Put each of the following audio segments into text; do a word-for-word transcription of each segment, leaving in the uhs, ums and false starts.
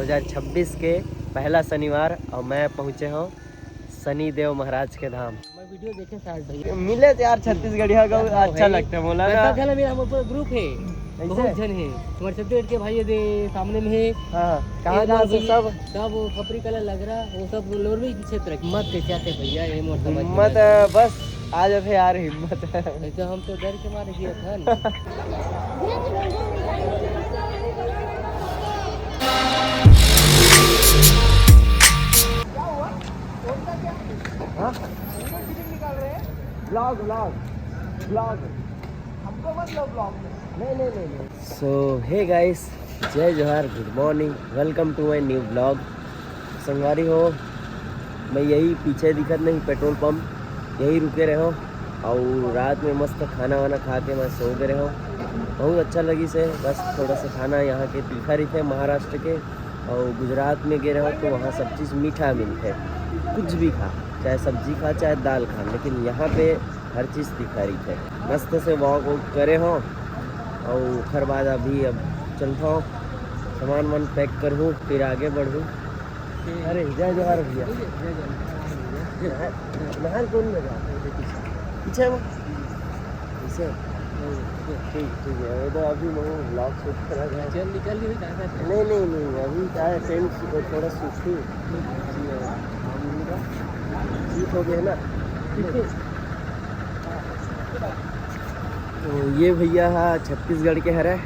दो हज़ार छब्बीस के पहला शनिवार और मैं पहुँचे हूँ शनि देव महाराज के धाम। मैं वीडियो देखे शायद भैया। मिले तो यार छत्तीसगढ़िया का हाँ, अच्छा भाई। लगता है, बोला ना। सब झन है, मेरा हम पूरा ग्रुप है। ऐसे? बहुत झन है। हमारे छत्तीसगढ़ के भाई ये दे सामने में है। हाँ, कहाँ, ये कहाँ से भैया, सब? सब वो खपरी कला लग रहा, वो सब लोरमी क्षेत्र के। मत कैसे आते भैया, ये मोर समझ में हिम्मत नहीं आता। बस आ जाते यार, हिम्मत। नहीं तो हम तो डर के मारे गए थे ना। हाँ? Blog, blog, blog. हमको मत लो ब्लॉग में। नहीं, नहीं, नहीं, नहीं। So, hey guys, जय जोहार, good morning, welcome to my new vlog। संगवारी हो, मैं यही पीछे दिखत नहीं पेट्रोल पंप, यही रुके रहे हो और रात में मस्त खाना वाना खा के मैं सो गए रहे हो। बहुत अच्छा लगी से, बस थोड़ा सा खाना यहाँ के तीखा रहिथे महाराष्ट्र के, और गुजरात में गए रहे हो तो वहाँ सब चीज़ मीठा मिलते, कुछ भी खा, चाहे सब्जी खा चाहे दाल खा, लेकिन यहाँ पे हर चीज़ तीखा रहिथे। मस्त से वॉक वॉक करे हो और ओखर बाद अभी अब चलता हूँ, सामान वामान पैक करहूँ, फिर आगे बढ़ूँ। अरे जय जोहार भैया। नहर, नहर कौन लगा? पीछे में? पीछे? ठीक, ठीक है, वो तो अभी मैं ब्लॉग शूट करा था। चल निकल ली, कहाँ का? नहीं, नहीं, नहीं, अभी क्या है, टेंट थोड़ा सूखी, सूख हो गया ना। तो ये भैया हा छत्तीसगढ़ के हरे,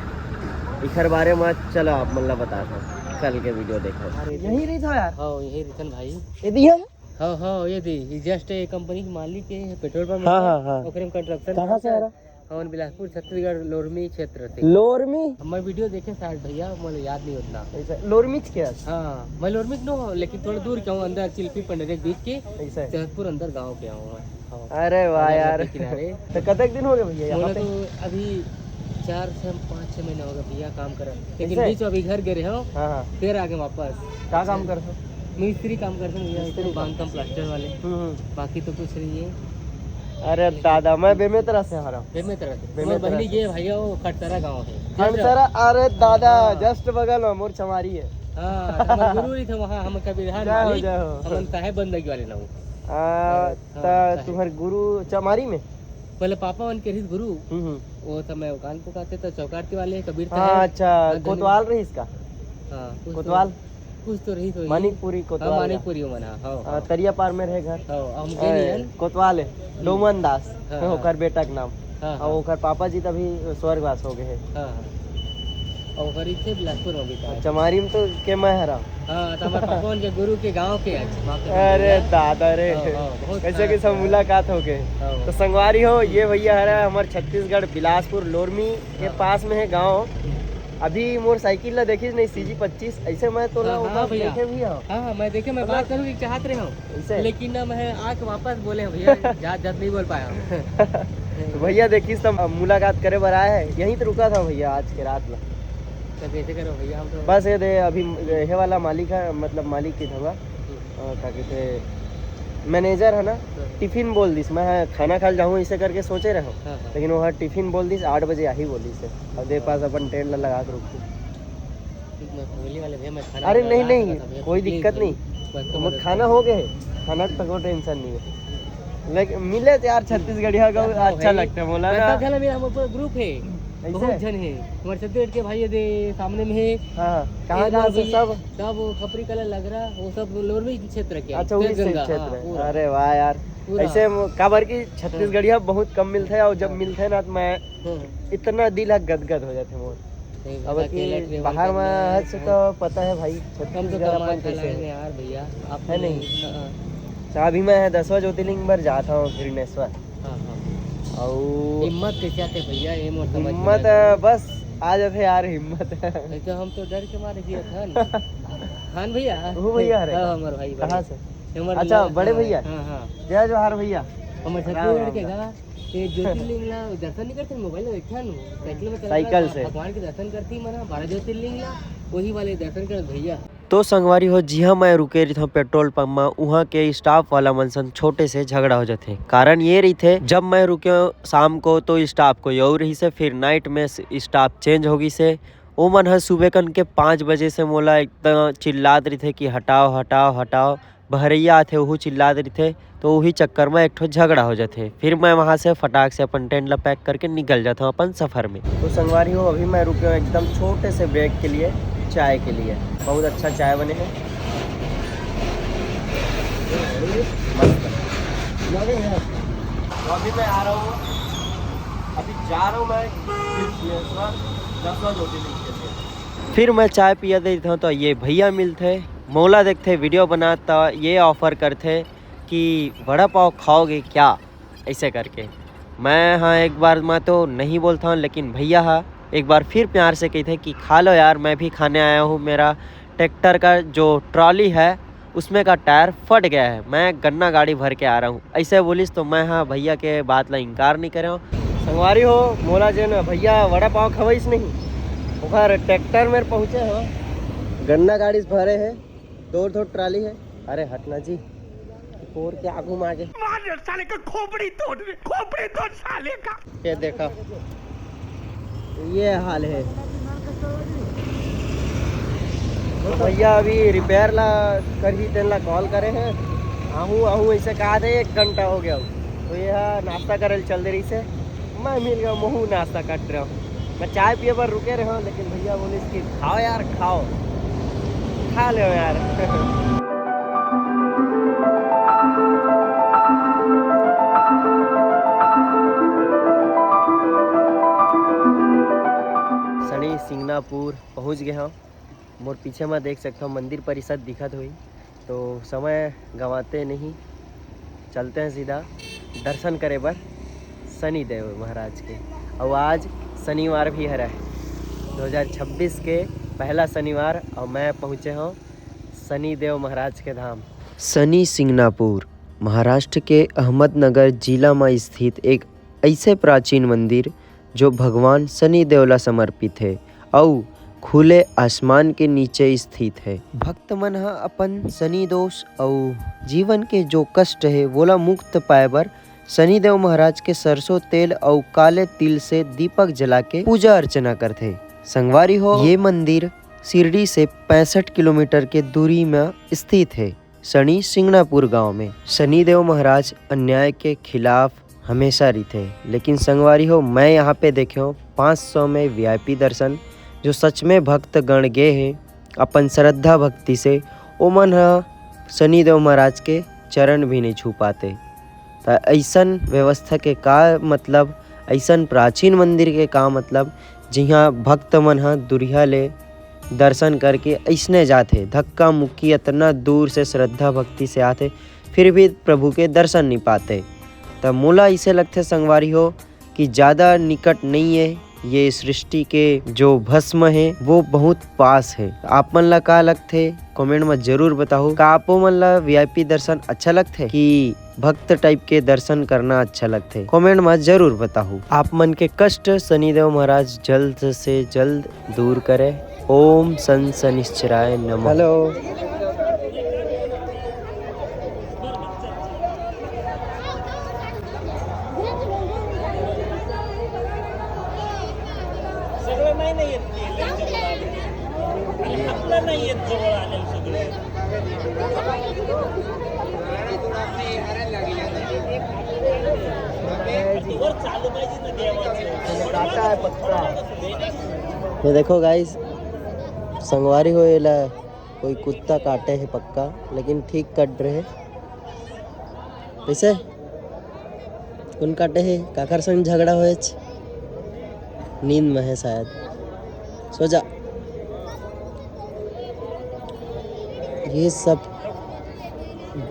इखर बारे में चलो आप मन ला बता दो, कल के वीडियो देखो। यही रही था यार। हाँ, यही रहिथन भाई। ये दिया? हाँ, हाँ, ये दी, ये जस्ट ये कंपनी के मालिक के पेट्रोल पंप हाँ, है, हाँ, हाँ। ओकरे में कंस्ट्रक्शन कहाँ से करता है? हरा? हमन बिलासपुर, छत्तीसगढ़, लोरमी क्षेत्र से। लोरमी? मैं वीडियो देखे शायद भैया, मोला याद नहीं उतना। ऐसा, लोरमीच के आज? हाँ, मैं लोरमीच नो हूँ, लेकिन थोड़ा दूर के हूँ, अंदर चिल्फी पंडरिया के बीच के, ऐसा है? जगतपुर अंदर गाँव के हूँ मैं। हाँ। अरे वाह अंदर यार। नदी किनारे। तो कतक दिन हो गए भैया यहाँ मोला पे? तो अभी चार से पाँच छः महीने हो गए भैया काम करत, लेकिन ऐसे? बीच में अभी घर गए रहे हो, हाँ, हाँ। फिर आगे वापस। क्या काम करते हो? मिस्त्री काम करते हैं भैया, मिस्त्री एकदम काम। बांधकाम प्लास्टर वाले। हम्म, हम्म। बाकी तो कुछ नहीं है। अरे दादा, मैं बेमेतरा से हरा। बेमेतरा से। बेमेतरा तुम्हारी बहनी से। ये भैया, वो खटसरा गांव है। खटसरा, अरे दादा, हाँ। जस्ट बगल में मोर चमारी है। हाँ, हमारे गुरु ही थे वहाँ, हम कबीरधाम जय हो, मालिक, जय हो। हम साहेब बंदगी वाले ना हो। आ, अरे, हाँ, ता साहेब। तुम्हारे गुरु चमारी में? पहले पापा मन के रहिस गुरु, हम्म, हम्म। वो समय वो कान को कहते तो चौकारती वाले कबीर हाँ, साहेब। अच्छा, हाँ, धन्यवाद। कोतवाल रहिस का? हाँ, कुछ तो कोतवाल? कुछ तो रहिस होही। मानिकपुरी हाँ, कोतवाल का। मानिकपुरी मन, हाँ, हाँ, हाँ, हाँ। तरिया पार में रहे घर। हाँ, हम ए, गए नहीं हन। कोतवाल है, हम्म। डोमन दास, हाँ, हाँ। ओकर बेटा के नाम। हाँ, और हाँ। ओकर पापा जी तभी स्वर्गवास हो गए हैं। हाँ, हाँ। और ओकर इथे बिलासपुर में भी था। चमारी में तो के मैं हरा। हाँ, तो हमारे पापा उनके गुरु के गांव के आज, वहाँ पे अरे मंदिर है। दादा रे, हाँ, हाँ, बहुत कैसे खास कैसे है। मुलाकात हो गए। हाँ, तो हाँ। संगवारी हो, ये भैया हरा हमारे छत्तीसगढ़ बिलासपुर लोरमी के हाँ। पास में है गांव। हम्म। अभी मोर साइकिल ला देखिस नहीं, सीजी पच्चीस, ऐसे मैं तोला हाँ, ओकर हाँ भैया। देखे भी हूँ। हाँ, हाँ, मैं देखे, मैं मतलब बात करूँ कि चाहत रहे हूँ। ऐसे? लेकिन ना मैं आके वापस बोले हैं भैया, जात जात नहीं बोल पाया हूँ। तो भैया देखिस तो मुलाकात करे बर आए हैं, यहीं तो रुका था भैया आज के रात में। तो कैसे करो भैया, हम तो बस ये दे अभी ये वाला मालिक है, मतलब मालिक की धवा। हम्म। अ, का कहते, मैनेजर है ना, हाँ। टिफिन बोल दिस, मैं खाना खाल जाऊँ इसे करके सोचे रहो, हाँ, हाँ। लेकिन वो टिफिन बोल दिस, आठ बजे आही बोलिस है। अब दे पास अपन टेंट ला लगा के रुकते। मैं फैमिली वाले भैया, मैं खाना अरे वाना नहीं, ला नहीं, सकता भैया, कोई please दिक्कत भाई, नहीं। बस वो मदद खाना करो। हो गए, खाना तक वो टेंशन नहीं है। लेकिन मिले तो यार छत्तीसगढ़िया का हाँ, अच्छा भाई। लगता है, बोला ना। सब झन है, मेरा हम पूरा ग्रुप है। ऐसे? बहुत झन है। हमारे छत्तीसगढ़ के भाई ये दे सामने में है। हाँ, कहाँ, एक कहाँ और से भैया, सब? सब वो खपरी कला लग रहा, वो सब लोरमी क्षेत्र के। अच्छा, उसी से गंगा, क्षेत्र हाँ, है। पूरा। अरे वाह यार। पूरा। ऐसे म-, काबर की छत्तीसगढ़िया बहुत कम मिलते हैं और जब हाँ। मिलते हैं ना तो मैं हाँ। इतना दिल है गदगद हो जाते हैं मोर। नहीं, अब अकेला कि travel बाहर करना में है, आज से हाँ। तो पता है भाई, हम तो छत्तीसगढ़ कमा अपन खा कैसे लाएंगे है। यार भैया, आप है नहीं? नहीं? हाँ, हाँ। तो अभी मैं दसवाँ ज्योतिर्लिंग पर जाता हूँ, घृणेश्वर। हाँ, हाँ। और हिम्मत कैसे आते भैया, ये मोर समझ में हिम्मत, नहीं आता। बस आ जाते यार, हिम्मत। नहीं तो हम तो डर के मारे गिरे थे ना। हाँ भैया। वो भैया हरे हाँ, का? हमारे भाई, कहाँ भाई। से? हमारे अच्छा, ला-, बड़े हाँ, भैया? हाँ, हाँ। जय जोहार भैया। हमारे राम छत्तीसगढ़ राम के राम। गा, ये ज्योतिर्लिंग ला दर्शन नहीं करते, मोबाइल में देखा नु, साइकिल में चला साइकिल गया, से। भगवान के दर्शन करती मना, बारह ज्योतिर्लिंग ला, वही वाले दर्शन कर भैया। तो संगवारी हो, जिहाँ मैं रुके रहिथौं पेट्रोल पंप म, उहाँ के स्टाफ वाला मन सन छोटे से झगड़ा हो जाथे। कारण ये रहिथे, जब मैं रुके हौं शाम को, तो स्टाफ कोई और रहिसे, फिर नाइट में स-, स्टाफ चेंज हो गइसे, ओ मन ह सुबह कन के पाँच बजे से मोला एकदम चिल्लात रहिथे कि हटाओ, हटाओ, हटाओ। बहरैया आथे, ओहू चिल्लात रहिथे, तो उही चक्कर में एक ठो झगड़ा हो जाथे। फिर मैं वहाँ से फटाक से अपन टेंट ला पैक करके निकल जाता हूँ अपन सफर में। तो संगवारी हो, अभी मैं रुके हूँ एकदम छोटे से ब्रेक के लिए, चाय के लिए। बहुत अच्छा चाय बने है, मस्त। तो अभी मैं आ रहा हूँ, अभी जा रहा हूँ मैं दसवाँ ज्योतिर्लिंग के लिए। फिर मैं चाय पिया देता हूँ, तो ये भैया मिलते, मोला देखते, वीडियो बनाता, ये ऑफर करते कि वड़ा पाव खाओगे क्या, ऐसे करके। मैं हाँ, एक बार मैं तो नहीं बोलता हूँ, लेकिन भैया हा एक बार फिर प्यार से कहते कि खा लो यार, मैं भी खाने आया हूँ। मेरा ट्रैक्टर का जो ट्रॉली है, उसमें का टायर फट गया है, मैं गन्ना गाड़ी भर के आ रहा हूँ, ऐसे बोलिस। तो मैं हाँ, भैया के बात ला इनकार नहीं करे हूँ। संगवारी हो, मोला जेन भैया वड़ा पाव खवाइस नहीं, ओकर ट्रैक्टर में पहुँचे हो, गन्ना गाड़ी से भरे है, दो दो ट्राली है। अरे हटना जी, पोर के आगू में आगे। मार साले का खोपड़ी तोड़ दे, खोपड़ी तोड़ साले का। ये देखा, ये हाल है। तो भैया अभी रिपेयर ला करही, तेन ला कॉल करे हैं। आहू, आहू ऐसे कहा थे, एक घंटा हो गया। तो ये हा नाश्ता करे ल चल दे रही से, मैं मिल गया, महू नाश्ता कट रहा हूँ। मैं चाय पिए बर रुके रहे हूँ, लेकिन भैया बोले कि खाओ यार, खाओ, खा लो यार। सनी सिंगनापुर पहुँच गए हम। मोर पीछे में देख सकते हो, मंदिर परिसर दिखत हुई। तो समय गंवाते नहीं, चलते हैं सीधा दर्शन करे बर शनिदेव महाराज के। और आज शनिवार भी हरा है, दो हज़ार छब्बीस के पहला शनिवार, और मैं पहुँचे हूँ शनिदेव महाराज के धाम। सनी सिंगनापुर महाराष्ट्र के अहमदनगर जिला में स्थित एक ऐसे प्राचीन मंदिर, जो भगवान शनि देव ला समर्पित है, अउ खुले आसमान के नीचे स्थित है। भक्त मन ह अपन शनि दोष अउ जीवन के जो कष्ट है, वोला मुक्त पाए बर शनि देव महाराज के सरसों तेल अउ काले तिल से दीपक जला के पूजा अर्चना करथे। संगवारी हो, ये मंदिर शिरडी से पैंसठ किलोमीटर के दूरी में स्थित है। सनी सिंगनापुर गांव में शनिदेव महाराज अन्याय के खिलाफ हमेशा रहिथे, लेकिन संगवारी हो, मैं यहाँ पे देखे हूँ पाँच सौ में वीआईपी दर्शन। जो सच में भक्तगण गे हे अपन श्रद्धा भक्ति से, ओमन ह शनिदेव महाराज के चरण भी नहीं छू पाते। त ऐसन व्यवस्था के का मतलब, ऐसन प्राचीन मंदिर के का मतलब, जिहाँ भक्त मन ह दुरिहा ले दर्शन करके अइसने जाथे, धक्का मुक्की अतना दूर से श्रद्धा भक्ति से आथे, फिर भी प्रभु के दर्शन नहीं पाते। त मोला अइसे लगथे संगवारी हो कि ज़्यादा निकट नहीं है, ये सृष्टि के जो भस्म है वो बहुत पास है। आप मन ला का लगथे, कमेंट में जरूर बताहू। का आपो मन ला वीआईपी दर्शन अच्छा लगथे कि भक्त टाइप के दर्शन करना अच्छा लगथे, कमेंट में जरूर बताहू। आप मन के कष्ट शनिदेव महाराज जल्द से जल्द दूर करे। ओम सन शनिश्चराय नमः। हेलो। सगळं नाही नाही येत ते, लय जवळ आले. आपलं नाही येत जवळ आलेलं सगळे. वर चालू पाहिजे ना देवाचं. काटा है पक्का। ये देखो गाइस, संगवारी हो, एला कोई कुत्ता काटे है पक्का, लेकिन ठीक कट रहे। कैसे? कौन काटे है? काकर संग झगड़ा होएच? नींद में है शायद। सो जा। ये सब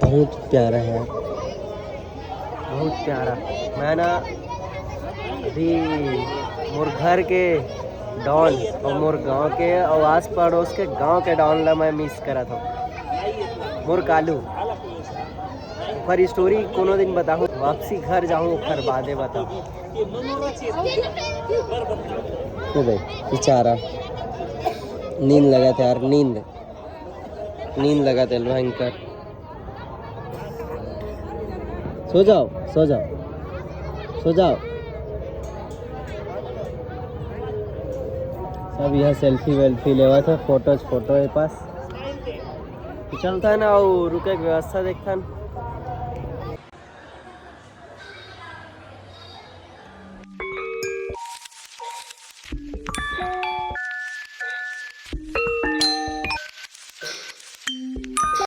बहुत प्यारा है, बहुत प्यारा। मैं ना अभी मोर घर के डॉन और मोर गांव के और आस पड़ोस के गांव के डॉन ला मैं मिस करत हूँ। मोर कालू ओकर स्टोरी कोनो दिन बताहूँ, वापसी घर जाहूँ ओकर बादे बताहूँ। ये देख बेचारा नींद लगत हे यार, नींद, नींद लगत हे भयंकर। सो जाओ, सो जाओ, सो जाओ। अब यहाँ सेल्फी वेल्फी लेवा था, फोटोज फोटो है पास। तो चलता है ना, वो रुके के व्यवस्था देखता है।